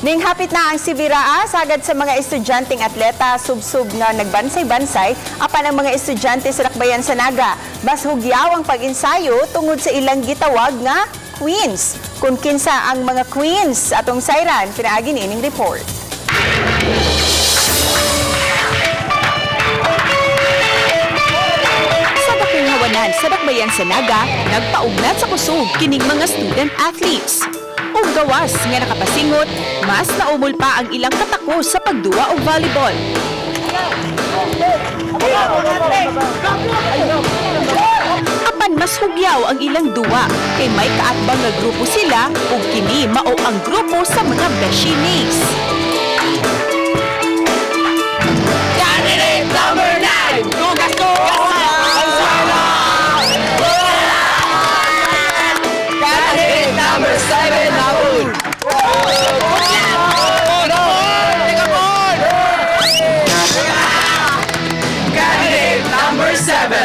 Ning hapit na ang CVIRAA, sagad sa mga estudyanteng atleta, subsub nga nagbansay-bansay, apan ang mga estudyante sa Dakbayan sa Naga. Mas hugyaw ang pag-ensayo tungod sa ilang gitawag nga queens. Kung kinsa ang mga queens, atong sayran, pinaagi niining report. Sa dakong hawanan sa Dakbayan sa Naga, nagpaugnat sa kusog kining mga student athletes. Ug gawas nga nakapasingot, mas naumol pa ang ilang katako sa pagduwa og volleyball. Apan mas hugyaw ang ilang duwa kay may kaatbang nga grupo sila ug kini mao ang grupo sa mga beshines. Candidate number 9! Tugas ko! Candidate number 7, Raul! Candidate number 7!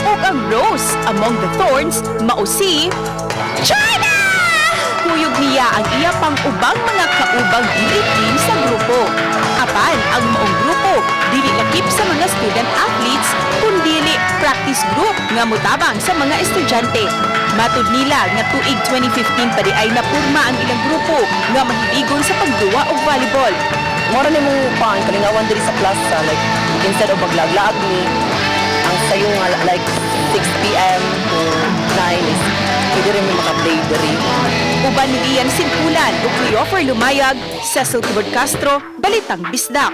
Ug ang rose among the thorns mao si China! Kuyog niya ang iya pang ubang mga kaubang dili team sa grupo. Apan ang maong grupo dili lakip sa mga student athletes kundili practice group nga motabang sa mga estudyante. Matud nila nga tuig 2015 pa di ay napurma ang ilang grupo nga mahiligon sa pagduwa og volleyball. Mora ni mong paan kalingawan diri sa plaza, like instead of maglaglaag ni ang sayo nga like 6 p.m. to 9 is pwede rin mo makaplay diri. Uban ni Ian Sintulan ug Cleofer Lumayag, Cecil Tibod Castro, Balitang Bisdak.